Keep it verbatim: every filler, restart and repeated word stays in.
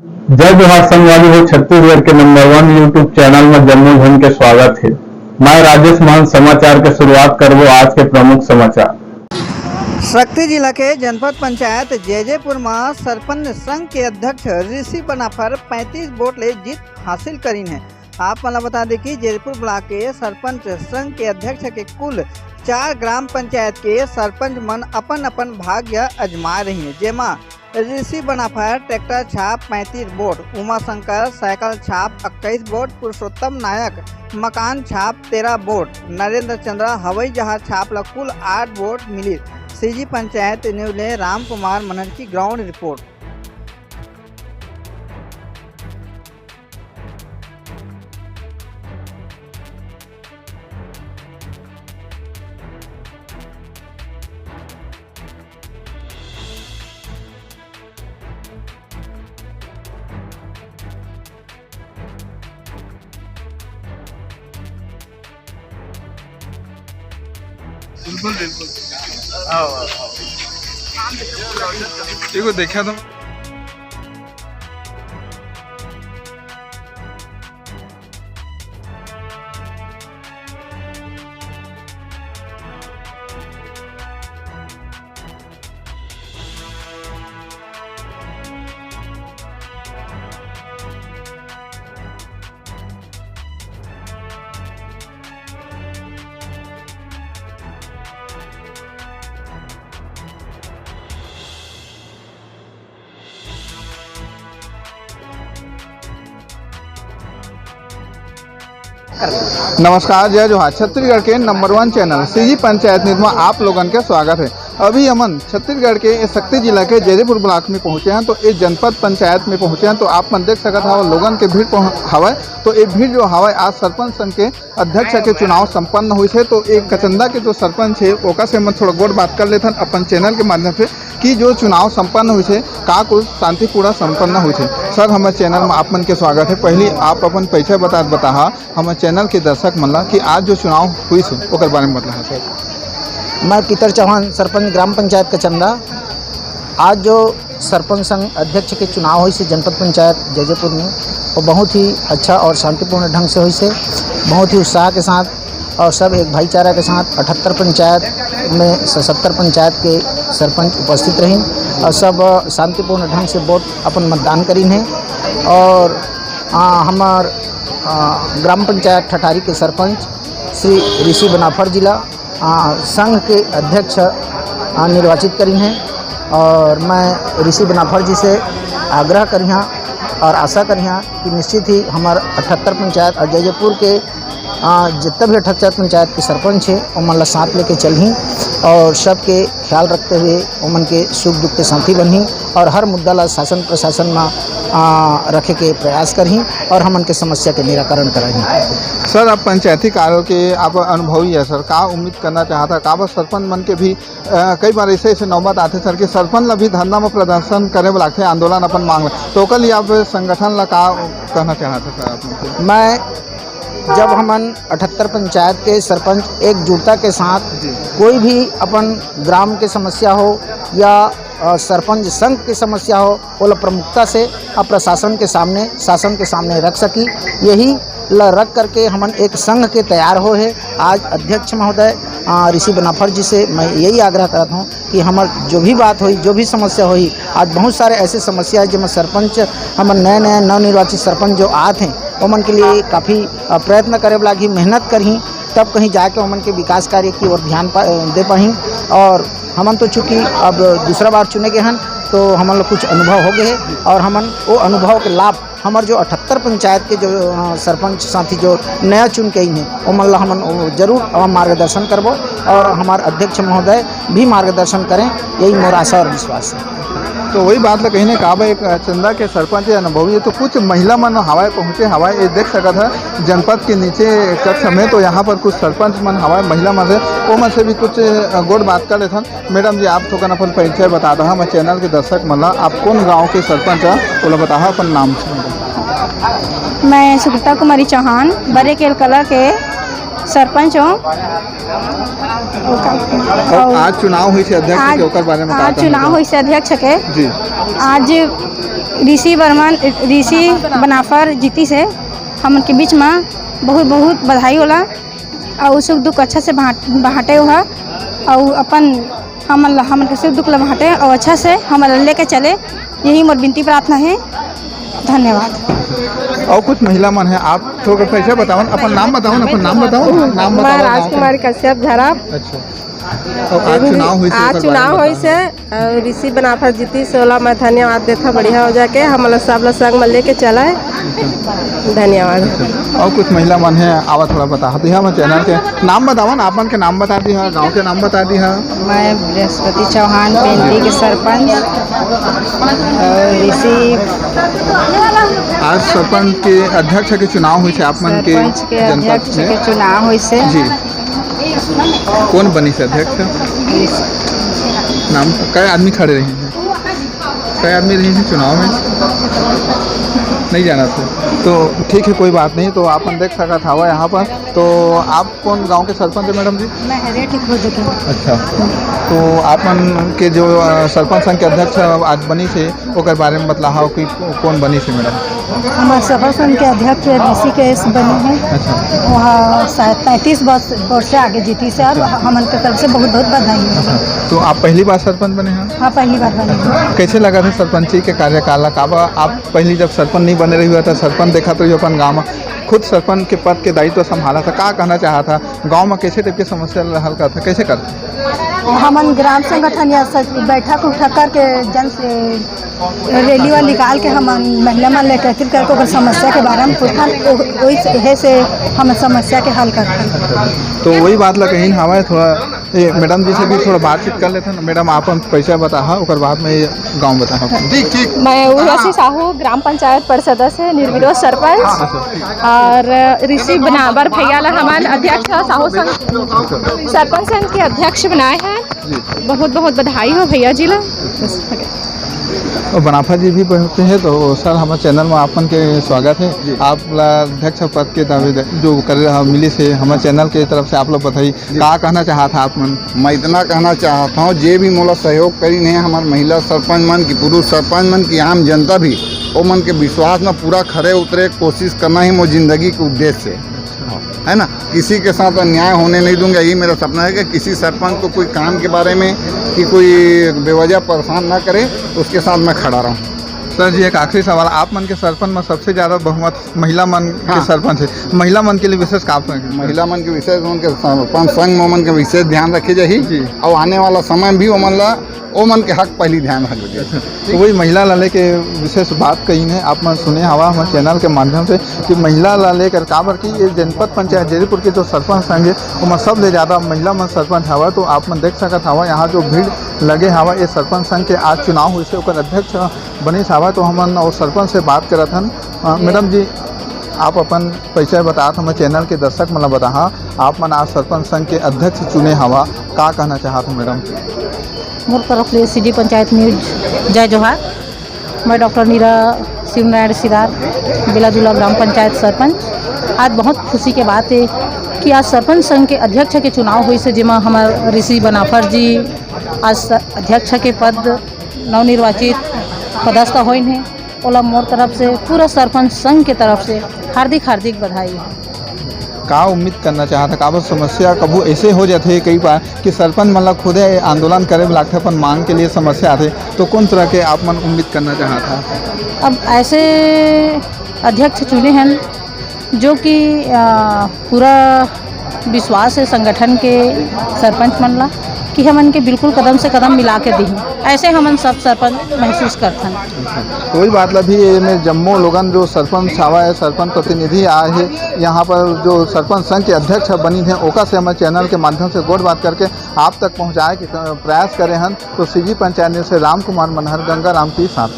जय जोहार संगवारी हो, छत्तीसगढ़ के नंबर वन YouTube चैनल में जम्मो झन के स्वागत हे। मैं राजेश मान समाचार के शुरुआत करबो आज के प्रमुख समाचार। सक्ती जिला के जनपद पंचायत जैजेपुर म सरपंच संघ के अध्यक्ष ऋषि बनाफर पैंतीस वोट ले जीत हासिल करिन हे। आप मन ल बता दें कि जैजेपुर ब्लॉक के सरपंच संघ के अध्यक्ष के कुल चार ग्राम पंचायत के सरपंच मन अपन-अपन भाग्य अजमाए रहिन, जेमा ऋषि बनाफर ट्रैक्टर छाप पैंतीस वोट, उमा शंकर साइकिल छाप इक्कीस वोट, पुरुषोत्तम नायक मकान छाप तेरह वोट, नरेंद्र चंद्रा हवाई जहाज छाप ल कुल आठ वोट मिलिस। सीजी पंचायत न्यूज ले राम कुमार मनर्जी ग्राउंड रिपोर्ट। बिल्कुल, बिल्कुल। आओ, आओ, आओ। देखो, देखा तो। नमस्कार, जय जोहार। छत्तीसगढ़ के नंबर वन चैनल सीजी पंचायत न्यूज में आप लोगन के स्वागत है। अभी हमन छत्तीसगढ़ के ये सक्ती जिला के जैजेपुर ब्लॉक में पहुंचे हैं, तो ये जनपद पंचायत में पहुंचे हैं, तो आप मन देख सकत हव लोगन के भीड़ पहुं-, हवय। तो ये भीड़ जो हवय आज सरपंच संघ के अध्यक्ष के चुनाव संपन्न होइस हे, तो एक कचंदा के जो सरपंच हे, ओकर से हमन थोड़ा गोठ बात कर लेथन अपन चैनल के माध्यम से कि जो चुनाव संपन्न होइस हे, का कुछ शांतिपूर्ण संपन्न होइस हे। सर, हमर चैनल में आप मन के स्वागत है। पहली आप अपन परिचय बता, बताहा हमर चैनल के दर्शक मन ला कि आज जो चुनाव होइस हे, ओकर बारे में बताहा सर। मैं पीतर चौहान, सरपंच ग्राम पंचायत कचंदा। आज जो सरपंच संघ अध्यक्ष के चुनाव होइस हे जनपद पंचायत जैजेपुर में, वो बहुत ही अच्छा और शांतिपूर्ण ढंग से होइस हे, बहुत ही उत्साह के साथ और सब एक भाईचारा के साथ अठहत्तर पंचायत में सतहत्तर पंचायत के सरपंच उपस्थित रहिन और सब शांतिपूर्ण ढंग से वोट अपन मतदान करिन हे। और, आ, हमर, आ, ग्राम पंचायत ठठारी के सरपंच श्री ऋषि बनाफर जी ला आ, संघ के अध्यक्ष, आ, निर्वाचित करिन हे और मैं ऋषि बनाफर जी से आग्रह करिहा और आशा करिहा कि निश्चित ही हमर अठहत्तर पंचायत और जैजेपुर के, आ, जितना भी अठहत्तर पंचायत के सरपंच हे, ओमन ला साथ लेके चलही और सबके ख्याल रखते हुए ओमन के सुख दुख के साथी बनही और हर मुद्दा ला शासन प्रशासन में, आ, रखे के प्रयास करही और हमन के समस्या के निराकरण करही। सर, आप पंचायती कार्यों के आप अनुभवी है सर, का उम्मीद करना चाहता, काबर सरपंच मन के भी, अ, कई बार ऐसे, ऐसे नौबत आथे सर कि सरपंच ला भी धरना में प्रदर्शन करे बर लागथे, आंदोलन अपन मांग ला, तो ओकर लिए आप संगठन ला का कहना चाहते सर आप मन के? मैं, जब हमन अठहत्तर पंचायत के सरपंच एकजुटता के साथ जी। कोई भी अपन ग्राम के समस्या हो या, अ, सरपंच संघ के समस्या हो, ओला प्रमुखता से अब प्रशासन के सामने, शासन के सामने रख सकी। यही ल रख करके हमन एक संघ के तैयार हो हे। आज अध्यक्ष महोदय, आ, ऋषि बनाफर जी से मैं यही आग्रह करत हूँ कि हमर जो भी बात होही, जो भी समस्या होही, आज बहुत सारे ऐसे समस्या है जेमा सरपंच हमर नए नए नवनिर्वाचित सरपंच जो आत हैं, ओमन के लिए काफ़ी, आ, प्रयत्न करे लागही, मेहनत करही, तब कहीं जाके ओमन के विकास कार्य की ओर ध्यान पा-, दे पाही। और हमन तो चूँकि अब दूसरा बार चुने गए हन, तो हमन ला कुछ अनुभव हो गए हे और हमन वो अनुभव के लाभ हमर जो अठहत्तर पंचायत के जो, अ, सरपंच साथी जो नया चुन के आई हैं, ओमन ला हमन वो जरूर, अ, मार्गदर्शन करबो और हमार अध्यक्ष महोदय भी मार्गदर्शन करें, यही मोर आशा और विश्वास है। तो वही बात ला कहीं ना कहा एक चंदा के सरपंच या अनुभवी है, तो कुछ महिला मन हवाए पहुँचे हवाए, ये देख सकत है जनपद के नीचे कक्ष में, तो यहाँ पर कुछ सरपंच मन हवाए महिला मन से, वो मन से भी कुछ, अ, गोठ बात कर लेथन। मैडम जी, आप थोकन अपन परिचय बता दहा, मैं चैनल के दर्शक मन ला, आप कौन गांव के सरपंच आ, ओला बताहा अपन नाम से। मैं सुगता कुमारी चौहान, बरेकेल कला के सरपंच हूँ। और आज चुनाव होइस हे अध्यक्ष आज, के, ओकर बारे में आज बताहा चुनाव होइस हे अध्यक्ष के। जी। आज ऋषि बर्मन, ऋषि बनाफर जीतिस हे, हमन के बीच म बहुत बहुत बधाई होला। अउ सुख दुख अच्छा से बांट-, बांटे ओहा, अउ अपन हमन ला, हमन के सुख दुख ला बांटे अउ अच्छा से हमन ला लेके चले, यही मोर विनती प्रार्थना हे। धन्यवाद। अउ कुछ महिला मन हे, आप थोड़ा परिचय बतावन, अपन नाम बतावन, अपन नाम बतावन, नाम मैं बतावन, गाँव के। राजकुमारी कश्यप झरा। अच्छा। अउ आज चुनाव होइस हे, आज ओकर बारे चुनाव में होइस बतावन। हे, अउ ऋषि बनाफर जीतिस हे, ओला मैं धन्यवाद देथव, बढ़िया हो जाके, हमन ला सब ला संग में लेके चला हे। धन्यवाद। अउ कुछ महिला मन हे, आवा थोड़ा बता दिहा, मैं चैनल के नाम बतावन, आप मन के नाम बता दिहा, गाँव के नाम बता दिहा। मैं बृहस्पति चौहान, पेंटी के सरपंच, अउ ऋषि आज सरपंच के अध्यक्ष के चुनाव होइस हे, आप मन के सरपंच के जनपद अध्यक्ष में। के चुनाव होइस हे। जी। कौन बनिस अध्यक्ष? नाम, कई आदमी खड़े रहे हैं? कई आदमी रहे हैं चुनाव में? नहीं जाना था। तो ठीक है, कोई बात नहीं। तो आप मन देख सकत हवा यहाँ पर। तो आप कौन गांव के सरपंच है, मैडम जी? मैं हरियाठी खुर्द के। अच्छा, तो आप मन के जो, अ, सरपंच संघ के अध्यक्ष आज बनिस हे, ओकर बारे में बतलाहा कि कौन बनिस हे, मैडम? हमर सरपंच संघ के अध्यक्ष ऋषिकेश बने हे। अच्छा। वह शायद पैंतीस वर्ष, वर्ष से आगे जीतिस हे, और हमन के तरफ से बहुत बहुत बधाई हे। अच्छा, तो आप पहली बार सरपंच बने हैं? हाँ, पहली बार बने हैं। कैसे लगा था सरपंची के कार्यकाल? काबर आप पहली जब सरपंच नहीं बने रही हुआ था, सरपंच देखा तो अपन गाँव में खुद सरपंच के पद के दायित्व संभाला था, का कहना चाहा था? गाँव में कैसे टाइप के समस्या हल करता, कैसे करता? हमन ग्राम संगठन या स-, बैठक उठक करके जन से रैली वा निकाल के हमन महिला मन ले एकत्रित करके ओकर समस्या के बारे में पूछथन, ओ-, ओइस-, एहे से हमन समस्या के हल करथन। तो वही बात ला कहीं हमारे थोड़ा, ए, मैडम जी से भी थोड़ा बातचीत कर लेथन। मैडम, आप अपन परिचय बताहा, ओकर बाद में ये गाँव बताहा। ठीक, ठीक। मैं उर्वशी साहू, ग्राम पंचायत पर सदस्य, निर्विरोध सरपंच, हाँ, हाँ, सर। और ऋषि बनाफर भैया ला हमन अध्यक्ष साहू संघ, सरपंच संघ के अध्यक्ष बनाए हैं। जी। बहुत बहुत बधाई हो भैया जी ला। बस, हो गया। और बनाफा जी भी पहुँचे हैं, तो सर, हमारे चैनल में आप मन के स्वागत है। जी। आप ला अध्यक्ष पद के दावे दे-, जो कर रहा मिलिस हे, हमारे चैनल के तरफ से आप लोग बताइए, जी। का कहना चाहत हा आप मन? मैं इतना कहना चाहत हूँ, जे भी मोला सहयोग करीन हे, हमार महिला सरपंच मन की, पुरुष सरपंच मन की, आम जनता भी, वो मन के विश्वास में पूरा खरे उतरे के कोशिश करना ही मोर जिंदगी के उद्देश्य है, है ना? किसी के साथ अन्याय होने नहीं दूंगा। यही मेरा सपना है कि किसी सरपंच को कोई काम के बारे में, कि कोई बेवजह परेशान ना करे, उसके साथ मैं खड़ा रहूँ। सर जी, एक आखिरी सवाल, आप मन के सरपंच में सबसे ज्यादा बहुमत महिला मन के हाँ। सरपंच है, महिला मन के लिए विशेष का आप मन के? महिला मन के विशेष, उनके सरपंच संघ में मन के विशेष ध्यान रखे जाही जी। और आने वाला समय भी ओमन ला, ओमन के हक पहली ध्यान रखे जाही। तो वही महिला ला लेके विशेष बात कही ने आप मन सुने हवा हमारे चैनल के माध्यम से कि महिला ला लेकर, काबर कि ये जनपद पंचायत जरीपुर के जो सरपंच संघ है, ओमा सबले ज्यादा महिला मन सरपंच हवा। तो आप मन देख सकत हवा, यहाँ जो भीड़ लगे हवा, ये सरपंच संघ के आज चुनाव होइस हे, ओकर अध्यक्ष बनिस हवा। तो हमन और सरपंच से बात करत हन। अ, मैडम जी, आप अपन परिचय बतात हमर चैनल के दर्शक मन ला बताहा, आप मन आज सरपंच संघ के अध्यक्ष चुने हवा, का कहना चाहत हो मैडम? मोर तरफ ले सीजी पंचायत न्यूज जय जोहार। मैं डॉक्टर नीरा शिवनारायण सिदार, बेलादुला ग्राम पंचायत सरपंच। आज बहुत खुशी के बात है कि आज सरपंच संघ के अध्यक्ष के चुनाव होइस हे, जेमा हमार ऋषि बनाफर जी आज स-, अध्यक्ष के पद नवनिर्वाचित पदस्थ होइन हे। ओला मोर तरफ से, पूरा सरपंच संघ के तरफ से हार्दिक, हार्दिक बधाई हे। का उम्मीद करना चाहत हा? काबर समस्या कभू ऐसे हो जाथे कई बार कि सरपंच मन ला खुदे आंदोलन करे बर लागथे, अपन मांग के लिए समस्या आथे, तो कौन तरह के आप मन उम्मीद करना चाहत हा? अब ऐसे अध्यक्ष चुने हैं जो कि, अ, पूरा विश्वास है संगठन के सरपंच मन ला कि हमन के बिल्कुल कदम से कदम मिला के दिही, ऐसे हमन सब सरपंच महसूस करथन। तो वही बात ला भी, ये में जम्मो लोगन जो सरपंच हवा है, सरपंच प्रतिनिधि आए हैं यहाँ पर, जो सरपंच संघ के अध्यक्ष बनी हैं, ओकर से हमर चैनल के माध्यम से गोठ बात करके आप तक पहुँचाए के प्रयास करे हन। तो सीजी पंचायत न्यूज से राम कुमार मनहर, गंगा राम के साथ।